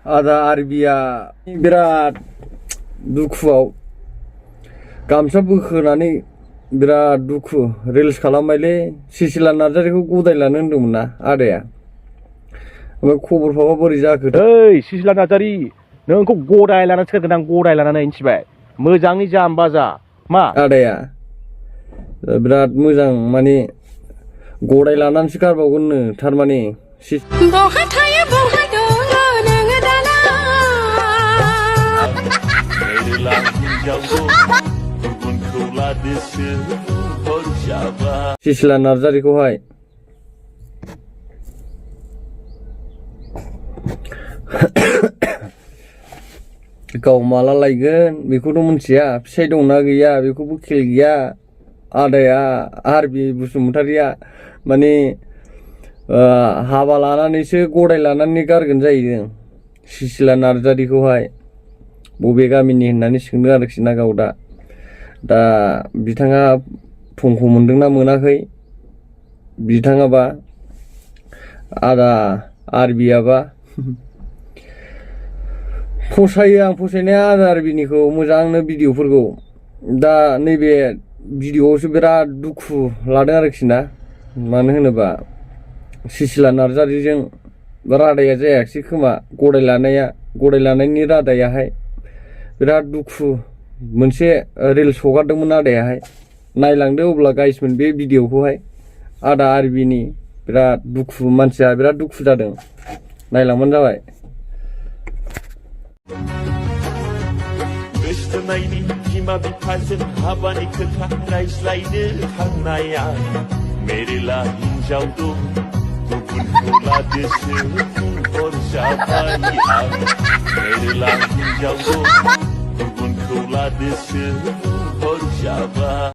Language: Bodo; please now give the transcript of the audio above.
Ada Arbiya birat दुखुआव गामसा बोखोनानै बिराद दुखु रिल्स खालामबायलै सिसिला नार्जारिखौ गदाय लानो होनदोंमोन ना आदाया ओमफ्राय खबरफ्राबा बोरै जाखो ओइ सिसिला नार्जारि नोंखौ गदाय लानानै सोरगोन आं गदाय लानानै मिथिबाय मोजाङै जाम्बा जा मा आदाया बिराद मोजां माने गदाय लानानैसो गारबावगोननो थारमाने बहा थायो बहा दङ नोङो दाना सिसिला नार्जारिखौहाय गाव माला लायगोन बेखौथ' मिथिया फिसाइ दंना गैया बेखौबो खेल गैया आदाया आरबि बसुमतारिया माने हाबा लानानैसो गदाय लानानै गारगोन जाहैदों सिसिला नार्जारिखौहाय बबे गामिनि होननानै सोंदों आरोखि ना गाव दा बिथाङा फंखौ मोनदोंना मोनाखै बिथाङाबा आदा आरबियाबा फसायो आं फसायनाया आदा आरबिनिखौ मोजांनो भिडिअफोरखौ दा नैबे भिडिअआवसो बिराद दुखु लादों आरोखि ना मानो होनोबा सिसिला नार्जारिजों रादाया जायाखिसै खोमा गदाय लानायनि रादायाहाय बिराद दुखु मोनसे रिल्स हगारदोंमोन आदायाहाय नायलांदो अब्ला गाइसमोन बे भिडिअखौहाय आदा आरबिनि बिराद दुखु मानसिया बिराद दुखु जादों नायलांबानो जाबाय गोसथोनायनि बिमा बिफाजों हाबानि खोथा रायज्लायनो थांनाया मेरेला हिन्जाव दं गुबुनखौ लादोसो हरजाबाय आं मेरेला हिन्जाव दं गुबुनखौ लादोसो हरजाबाय